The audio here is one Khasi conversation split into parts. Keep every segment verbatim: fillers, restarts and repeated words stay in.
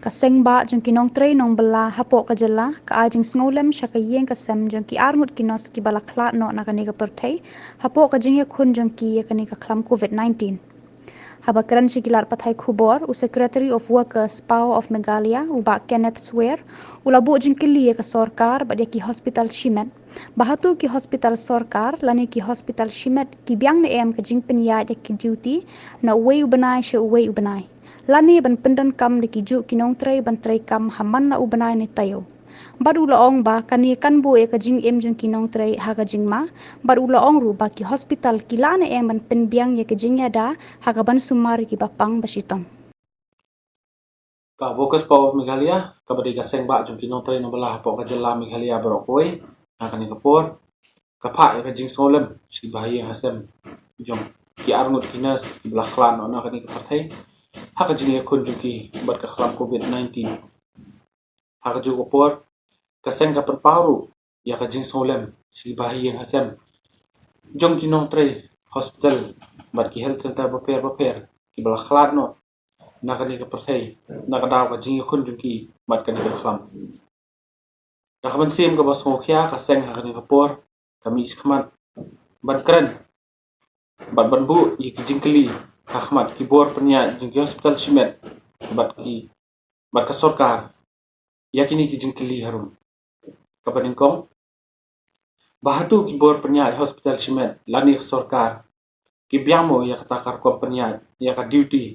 Ka seng bah jong ki nongtrei nongbylla hapoh ka jylla ka ai jingsngewlem sha ka ïing ka sem jong ki arngut ki nurse kiba la khlad noh na kane ka pyrthei hapoh ka jingïakhun jong ki ïa kane ka khlam covid nineteen. Haba kren sha ki lad pathai khubor, u Secretary of Workers Power of Meghalaya, u Bah Kenneth Swer, u la buh jingkylli ïa ka sorkar bad ïa ki hospital shimet ba hato ki hospital sorkar lane ki hospital shimet ki biang ne em ka jingpynïaid ïa ki duty na uwei u bnai sha uwei u bnai, lane ban pyndonkam da ki juh ki nongtrei ban trei kam ha man la u bnai ne taïew. Bad u la ong ba kane kan buh ïa ka jingim jong ki nongtrei ha ka jingma, bad u la ong ruh ba ki hospital ki lah ne em ban pynbiang ïa ka jingïada ha kaban sumar ïa kiba pang ba shitom. Ka Workers Power of Meghalaya, kaba dei ka seng bah jong ki nongtrei nongbylla hapoh ka jylla Meghalaya baroh kawei, ha kane ka por ka phah ïa ka jingsngewlem sha ki bahaïing hasem jong ki arngut ki nurse kiba la khlad noh na kane ka pyrthei ha ka jingïakhun jong ki bad ka khlam covid nineteen. Ha kajuh ka por ka seng ka pynpaw ruh ïa ka jingsngewlem sha ki bahaïing hasem jong ki nongtrei hospital bad ki health centre bapher bapher kiba la khlad noh na kane ka pyrthei na ka daw ka jingïakhun jong ki bad kane ka khlam. Da ka mynsiem kaba sngewkhia, ka seng ha kane ka por ka mih shakhmat ban kren bad ban buh ïa ki jingkylli ha khmat ki bor pynïaid jong ki hospital shimet bad ki, bad ka sorkar ïa kine ki jingkylli harum. Kaba nyngkong, ba hato ki bor pynïaid hospital shimet lane ka sorkar ki biang mo ïa kata ka rukom pynïaid ïa ka duty,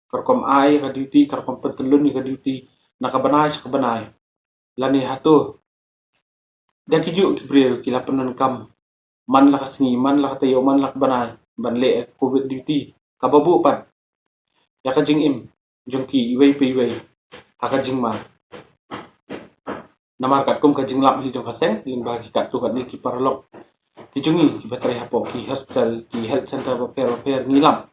ka rukom ai ïa ka duty, ka rukom pyntyllun ïa ka duty na ka bnai sha ka bnai, lane hato da ki juh ki briew ki la pyndonkam man la ka sngi, man la ka taïew, man la ka bnai ban leh covid duty kaba buh pat ïa ka jingim jong ki iwei pa iwei ha ka jingma. Namar katkum ka jinglap hi jong ka seng, lyngba ki katto katne ki paralok ki jong ngi kiba trei hapoh ki hospital, ki health centre bapher bapher, ngi lap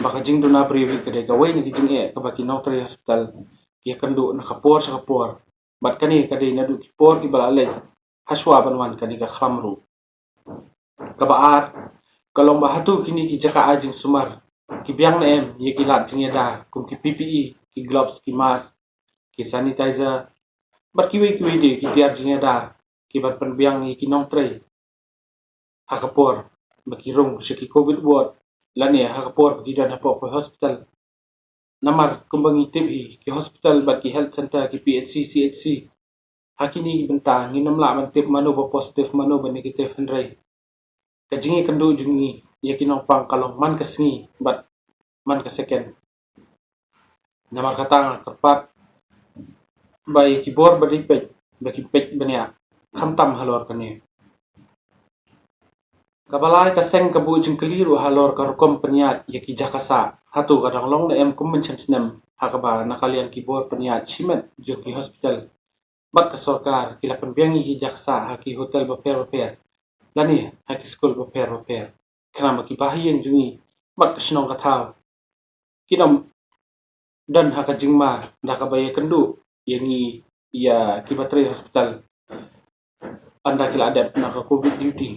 ba ka jingduna briew hi ka dei kawei na ki jingeh kaba ki nongtrei hospital ki ïakynduh na ka por sha ka por. Bad kane ka dei naduh ki por kiba la leit hashwa ban wan kane ka khlam ruh. Kaba ar ka long ba hato kine ki jaka ai jingsumar ki biang ne em ïa ki lad jingïada kum ki P P E, ki gloves, ki mask, ki sanitizer bad kiwei kiwei de ki tiar jingïada kiban pynbiang ïa ki nongtrei ha ka por ba ki rung sha ki covid ward lane ha ka por ba ki don hapoh ki hospital. Namar kumba ngi tip hi, ki hospital bad ki health centre, ki P H C, C H C, ha kine ki bynta ngin ym lah ban tip mano ba positive, mano ba negative, hynrei ka jingïakynduh jong ngi ïa ki nongpang ka long man ka sngi bad man ka second. Namar kata nga kyrpad ba ïa ki bor ba dei peit ba ki peit bniah khamtam halor kane. Kaba lai, ka seng ka buh jingkylli ruh halor ka rukom pynïaid ïa ki jaka sah. Hato ka dang long ne em kum mynshem snem ha kaba na ka liang ki bor pynïaid shimet jong ki hospital bad ka sorkar ki la pynbiang ïa ki jaka sah ha ki hotel bapher bapher lane ha ki skul bapher bapher, khnang ba ki bahaïing jong ngi bad ka shnong ka thaw kin ym don ha ka jingma da kaba ïakynduh ïa ngi, ïa kiba trei hospital ynda ki la dep na ka covid duty.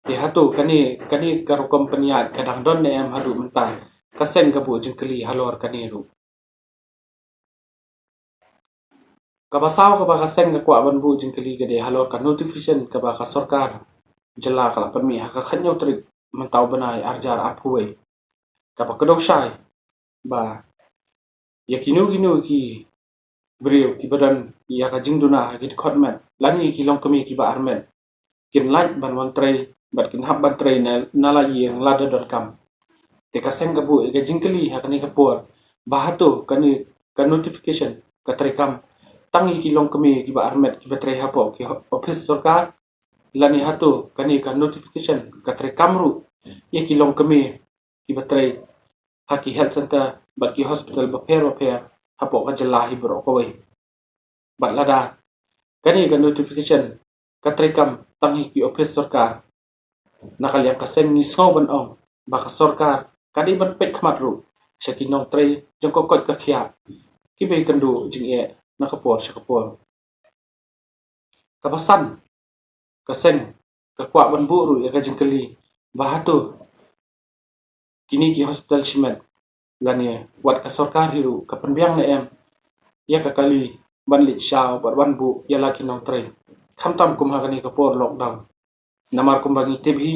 Te hato kane, kane ka rukom pynïaid ka dang don ne em haduh mynta? Ka seng ka buh jingkylli halor kane ruh. Kaba saw kaba ka seng ka kwah ban buh jingkylli ka dei halor ka notification kaba ka sorkar jylla ka la pynmih ha ka khathynñiew tarik mynta u bnai arhajar arphew wei, kaba kdew shai ba ïa kino kino ki briew kiba don ïa ka jingduna ha ki dkhot met lane ki longkmie kiba armet kin lait ban wan trei bad kin hap ban trei na, na la ïing lada donkam. Te ka seng ka buh ïa ka jingkylli ha kane ka por ba hato kane ka notification ka treikam tang ïa ki longkmie kiba armet kiba trei hapoh ki ho-, office sorkar, lane hato kane ka notification ka treikam ruh ïa ki longkmie kiba trei ha ki health centre bad ki hospital bapher bapher hapoh ka jylla hi baroh kawei. Bad lada kane ka notification ka treikam tang ha ki office sorkar, na ka liang ka seng ngi sngew ban ong ba ka sorkar ka dei ban peit khmat ruh sha ki nongtrei jong ka koit ka khiah kiba ïakynduh jingeh na ka por sha ka por. Kaba san, ka seng ka kwah ban buh ruh ïa ka jingkylli ba hato kine ki hospital shimet lane wat ka sorkar hi ruh ka pynbiang ne em ïa ka kali ban leit shaw bad ban buh ïa la ki nongtrei, khamtam kum ha kane ka por lockdown. Namar kumba ngi tip hi,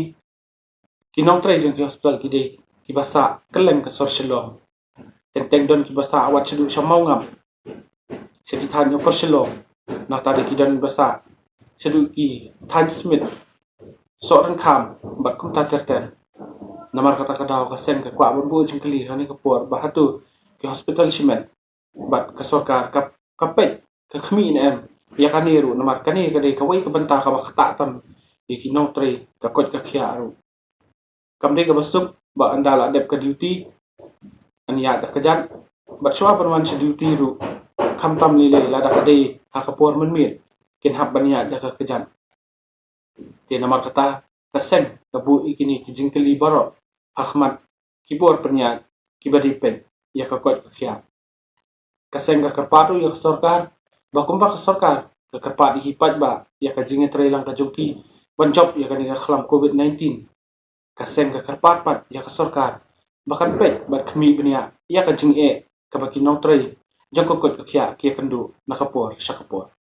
ki nongtrei jong ki hospital ki dei kiba sah kylleng ka sor Shillong. Teng teng don kiba sah wat shaduh sha Mawngap, sha ki thaiñ Upper Shillong. Nangta dei ki don ba sah shaduh ki thaiñ Smit, Sohryngkham bad kumta ter ter. Namar kata ka daw ka seng ka kwah ban buh jingkylli ha kane ka por ba hato ki hospital shimet bad ka sorkar ka, ka peit, ka khmih ne em ïa kane ruh, namar kane ka dei kawei ka bynta kaba ktah tam ïa ki nongtrei ka koit ka khiah ruh. Kam dei kaba suk ba ynda la dep ka duty, yn ïaid da ka kjat, bad shuwa ban wan sha duty ruh, khamtam lei lei lada ka dei ha ka por mynmiet, kin hap ban ïaid da ka kjat. Te namar kata ka seng ka buh ïa kine ki jingkylli baroh ha khmat ki bor pynïaid kiba dei peit ïa ka koit ka khiah. Ka seng ka kyrpad ruh ïa ka sorkar ba kumba ka sorkar ka kyrpad ïa ki paidbah ïa ka jingïatreilang ka jong ki ban jop ïa kane ka khlam covid nineteen, ka seng ka kyrpad pat ïa ka sorkar ba kan peit bad khmih bniah ïa ka jingeh kaba ki nongtrei jong ka koit ka khiah ki ïakynduh na ka por sha ka por.